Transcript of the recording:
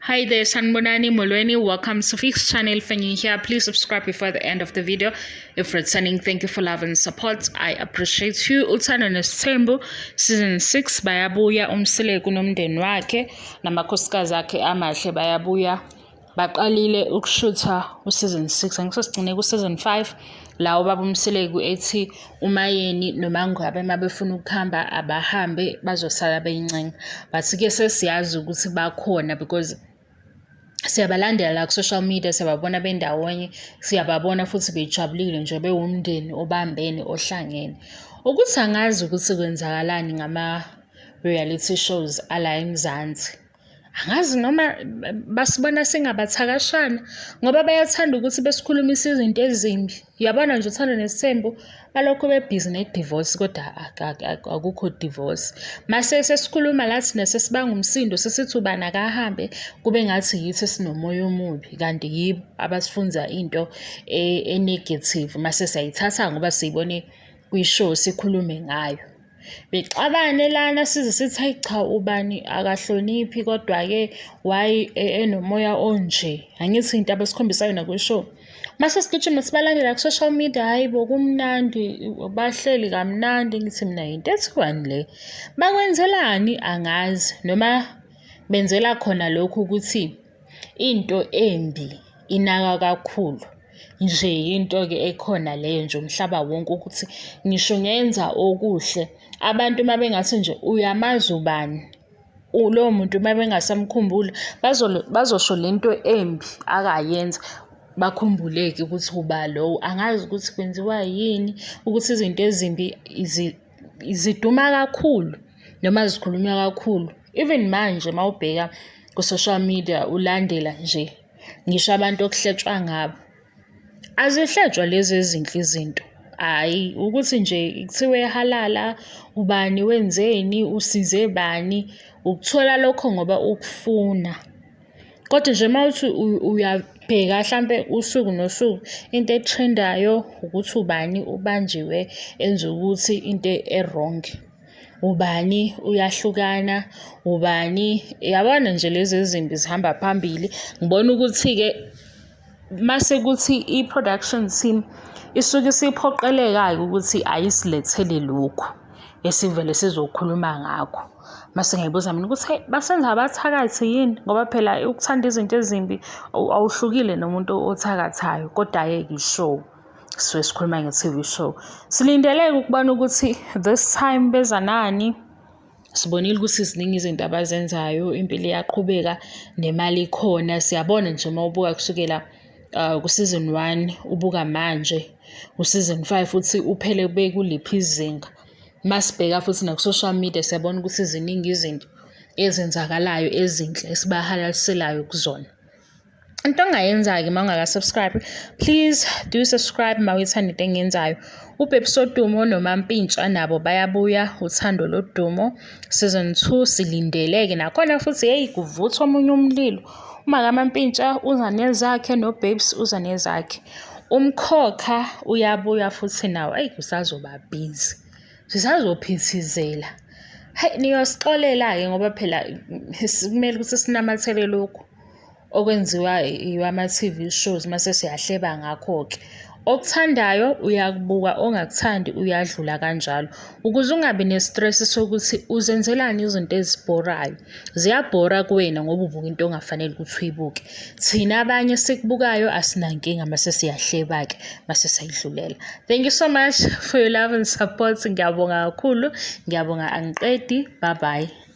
Hi there, Sanibonani Molweni. Welcome to Fix Channel. If you're here, please subscribe before the end of the video. If returning, thank you for love and support. I appreciate you. Uthando Nesithembu season 6 bayabuya uMseleku nomndeni wakhe namakhosikazi akhe amahle bayabuya. Baqalile ukushutha u-season 6, angisosigcine ku-season 5 la ubaba uMseleku ethi uMayeni noMangwabe uma befuna ukuhamba abahambe bazosala beyincenga. But-ke sesiyazi ukuthi bakhona because siyabalandela la ku-social media, siyababona bendawonye, siyababona futhi bejabulile nje bewumndeni obambene ohlangene. Ukuthi angazi ukuthi kwenzakalani ngama-reality shows ala eMzansi. Angazi noma basibona singabathakashana ngoba bayathanda ukuthi besikhulumise izinto ezimbi. Uyabona nje Uthando Nesithembu balokhu bebhizi ne-divorce kodwa akukho divorce. Mase sesikhuluma la thina sesibanga umsindo sesithi ubani akahambe kube ngathi yithi esinomoya omubi kanti yibo abasifunza into e-negative mase siyayithatha ngoba siyibone kwi-show sikhulume ngayo. Bexabane lana size sithi hayi cha ubani akahloniphi kodwa-ke why enomoya onje. Angithi into abasikhombisa yona kwi-show. Mase sigijima sibalandela ku-social media, hhayi bo kumnandi, bahleli kamnandi. Ngithi mina yinto ethiwani le? Bakwenzelani angazi noma benzela khona lokhu ukuthi into embi inakwa kakhulu. Nje into-ke ekhona leyo nje umhlaba wonke ukuthi ngisho ngenza okuhle abantu uma bengathi nje uyamazi ubani, lowo muntu uma bengasamkhumbuli bazosho lento embi akayenza bakhumbuleke ukuthi uba lowo. Angazi ukuthi kwenziwa yini ukuthi izinto ezimbi ziduma kakhulu noma zikhulunywa kakhulu. Even manje uma ubheka ku-social media ulandela nje ngisho abantu okuhletshwa ngabo, azihletshwa lezi ezinhle izinto. Hhayi ukuthi nje kuthiwe halala ubani wenzeni, usize bani, ukuthola lokho ngoba ukufuna. Kodwa nje uma uthi uyabheka hlampe usuku nosuku into e-trend-ayo ukuthi ubani ubanjiwe enze ukuthi into e-wrong. Ubani uyahlukana, ubani yabona nje lezi ezimbi zihamba phambili. Ngibona ukuthi-ke mase kuthi i-production team isuke isiphoqeleka-ke ukuthi ayisilethele lokhu esivele sizokhuluma ngakho. Mase ngiyibuza mina ukuthi hhayi basenza abathakathi yini? Ngoba phela ukuthanda izinto ezimbi awuhlukile nomuntu othakathayo, kodwa-ke i-show. Sisuke sikhuluma nge-T_V show. Silindele-ke ukubona ukuthi this time beza nani. Sibonile ukuthi ziningi izinto abazenzayo, impilo iyaqhubeka nemali ikhona. Siyabona nje uma ubuka kusukela ku-season 1 ubuka manje u-season 5 uthi uphele bekuliphi izinga. Masibheka futhi naku-social media siyabona ukuthi ziningi izinto ezenzakalayo ezinhle esibahalaliselayo kuzona. Into ongayenza-ke uma ungaka-subscribe, please do subscribe uma uyithanda into engiyenzayo. UBabes Wodumo noMampintsha nabo bayabuya, Uthando Lodumo season 2 silindele-ke nakhona futhi hheyi kuvuthwa omunye umlilo. UmakaMampintsha uza nezakhe noBabes uza nezakhe. Umkhokha uyabuya futhi nawo, eyi kusazoba busy, sisazophithizela. Hhayi niyosixolela-ke ngoba phela kumele ukuthi sinamathele lokhu okwenziwa ama-T_V shows mase siyahleba ngakho-ke. Okuthandayo uyakubuka, ongakuthandi uyadlula kanjalo. Ukuze ungabi ne-stress sokuthi uzenzelani izinto ezibhorayo. Ziyabhora kuwena ngoba ubuka into ongafanele ukuthi uyibuke. Thina abanye esikubukayo asinankinga mase siyahleba-ke mase siyayidlulela. Thank you so much for your love and support. Ngiyabonga kakhulu, ngiyabonga angiqedi. Bye bye.